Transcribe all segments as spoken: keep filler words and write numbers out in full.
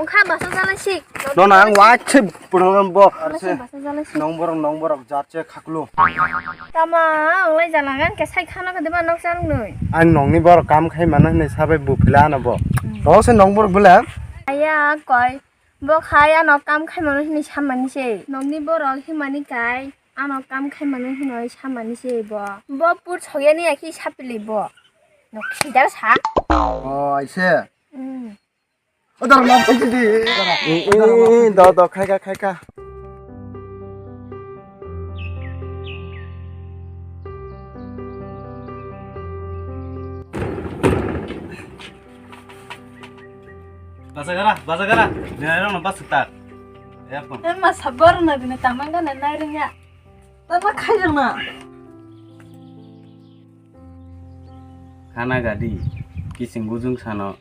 Ongkha basa jalai sik. Nono ang waise pudhong bo. Basa, basa jalai sik. Nong borok, nong borok jat se khaklo. Tama, onglai jala gan ke sai khana kadi ba nok charung noi. Ang nongni borok kam khai mano hinwi sabai buphila ano bo. Hmm. To se nong borok bwle? Aya koi. Bo khai ano kam khai mano hinwi samani se. Nongni borok himani kai. Ano kam khai mano hinwi samani se bo. Bo pur soyani akhi sapili bo. Nok sidar sa. Oh, aise. Hmm. Odar ma phaidi. Eh, eh, eh, do, do, khai kha, khai kha. Basa gara, basa gara. Nai rong basa tak. Ya pun. Emma sabar na dine tamang kana nai rengya. Tama khairma. Khana gadi, kising bujung sano,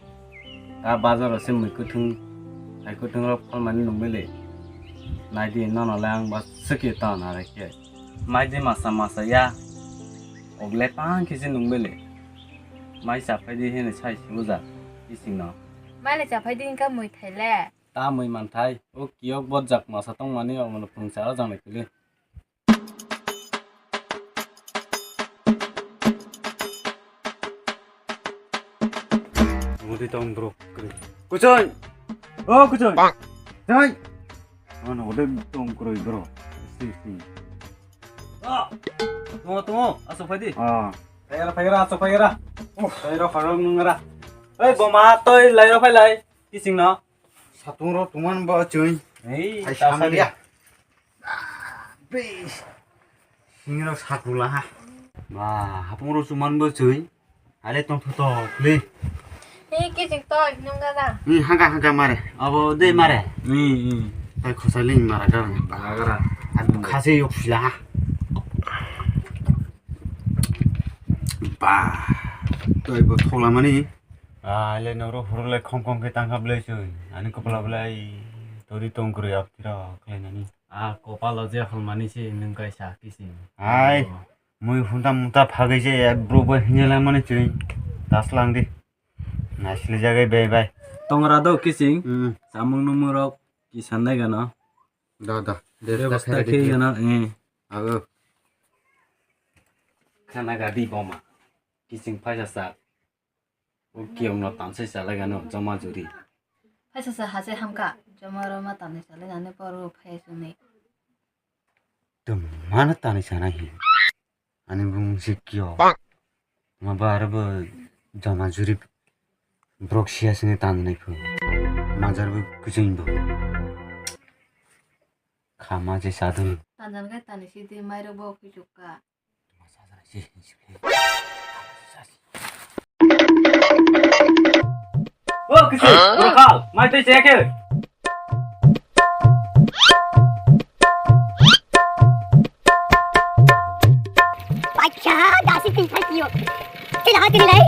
ta bazaro se mui kuthung, hai kuthung rok phalmani nung bele. Naidi nono le ang ba swkhe ton arekhe. Maidi masa masa ya, ogle pang khe se nung bele. Mai chaphai di hene sai si uja, kising no. Mai le chaphai di hingka mui thai le. Ta mui manthai, o kiyok bojak masa tongmani omono phung chara jang le kili. Mudi tong bro. Kuchon. Oh, kuchon. Jai. Ano ode tong kroi bro. Si, si. Ah. Tumo, tumo, aso phai di. Ah. Phai ra, phai ra, aso phai ra. Oh. Phai ra, phai ra, nung ra. Ei, boma, toi, lai ra, phai lai. Kising no. Satung ro tuman ba choi. Ei, hai ta samria. Samria. Singrok sakula ha. Ba, hapung ro chuman bo chui. Ale tong tho to, le. Hei, kising to, nung gada. Ni haga haga mare. Abo de mare. Ni, ni. Tai khosa ling mara ga. Ba, gara. Abo khase yok sila ha. Ba. Toi bo thola mani. Ah, le noro hurle khom khom ke tangkap le chui. Ani kopala belai tori tong kuri aptira khlai nani. Ah, kopalo je hol mani se nung kaisa kising. Ai. Oh. Mui hunta muta phagwi se ek bro bo hinjala mani chui. Taslang di. Nasli jagai bai bai. Tongra do kising. Hmm. Samung numurok kisan dai gano. Da, da. Bebostha khe gano, eh. Abo. Khana gadi boma. Kising phaisa sa. O kiyong no tansai salai gano, joma juri. Phaisa sa hase hamka, joma roma tansai salai gano poro phai suni. Tum mana tansai sana hi. Ani bung si kiyo. Ma ba arbo joma juri. Brok siya sini tansai phu. Majar bu kuching bu. Khama je sadun. Tanjan kai tani sidi mairo bo kuchukka. O kisi, bro kal, mai tei cheke. Pacha, dasi tin thai kiyo. Tila ha tila lai.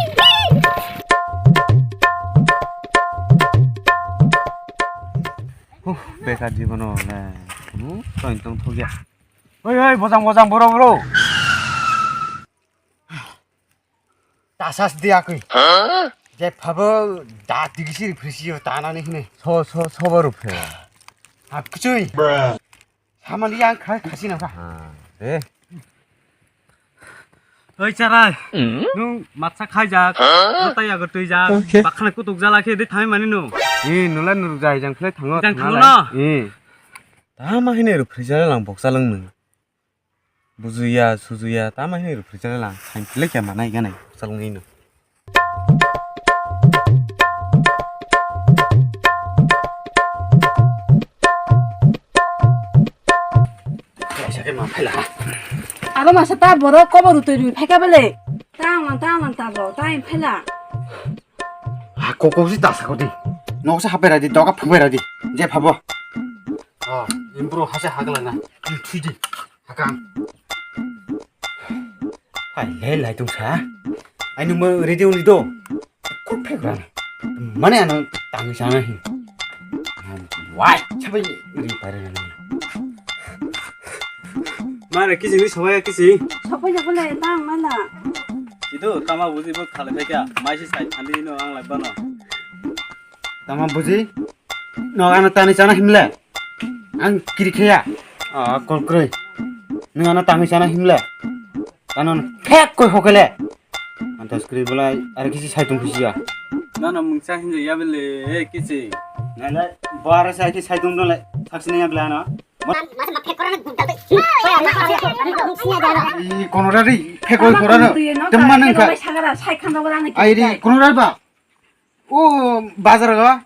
Huh, bekar jibono le. Hmm, toin tong thogya. Oi, oi, bojang, bojang, boro, boro. Tasas di akui. Huh? Je phabo da digisi rifrisi yo tanani hine. So, so, so boro phe. Hap kuchui. Samani yang khai khasi na kha. Ha, de. Oi charai. Hmm? Nung matsa khaijak. Huh? Tei yago twijak. Okay. Bakhana kutuk jala khe de thami mani no. Ni nula nuruk jai jang khle thango. Jang thango no. Ni. Tama hine rifrisi lang boksa lang nung. Bujuya, sujuya, tama hini rwphri chale lang, thain philai khe manai ganai, salong ino. Kaisa khe ma phaila ha. Aro masa ta borok kobo rutui rwi phaika bele. Tang lang, tang lang ta bo, tang phaila. Ha, kok, kok si ta sako di. Nok sa hapai ra di, doga phapai ra di. Je phabo. Oh, impro hasa hagla na. Thui di. Hakang. Hai, le lai tung sa. Ai, nung mo ready uni do. Kok phek ra. Mane ano tang sana hi. Wai, sabai ri pare na. Mare kisi ni sabai kisi. Sabai ya bole tang mana. Itu tama buji bo khale beka. Mai si sai khandi no ang lai bano. Tama buji. No ano tani sana himle. Ang kiri kheya. Ah, kol kroi. Nung ano tangwi sana himle. Ano phek koi hokele. Antas kri bolai ar kisi saitung kisi ya. Nana mungsa hinja ya bele, eh, kisi. Nana bara sai ki saitung dole. Saksi naya bele ano. I kono rari phek koi korano. Temma nang kha. Ai ri kono rar ba. O bazar ga.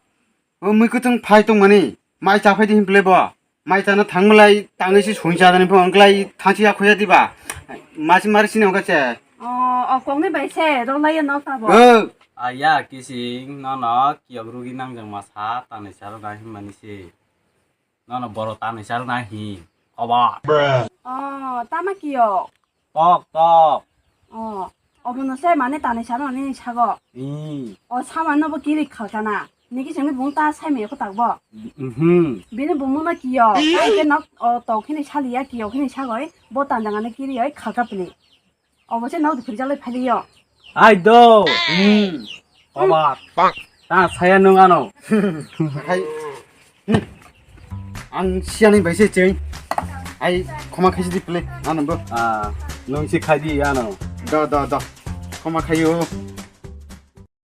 O mui kutung phai tongmani, mai cha phai di himple bo. Mai chana thangmalai tangwi si sung cha dani phung klai thanchi ya khoya diba. Masi mari sini ongka che. O, o kongni bai se, rok lai ya nok ta bo. O. Aya kising nono kiyok rugi nangjak masa tanwi charo na himmani se. Nono boro tanwi charo na hi. Kobo. O, tama kiyok. Tok, tok. O, obono se mane tanwi sano nini sago. Hmm. O samano bo kiri khalkana. Niki sengwi bung ta sai me ko takbo. Mhm. Bini bumung no kiyo. Ai ke nok o tok hini saliya kiyo hini sagoi. Bo tanjangani kiri oi khalka pili. Obo se nok phirjalai phaliyo. Ai do. Hmm. Oba. Ta saya nung ano. Hai. Hmm. Ang siani bai se cheng. Ai khoma khaisi di pele ano bo. Ah, nung si khai di ano. Da da da. Khoma khayo.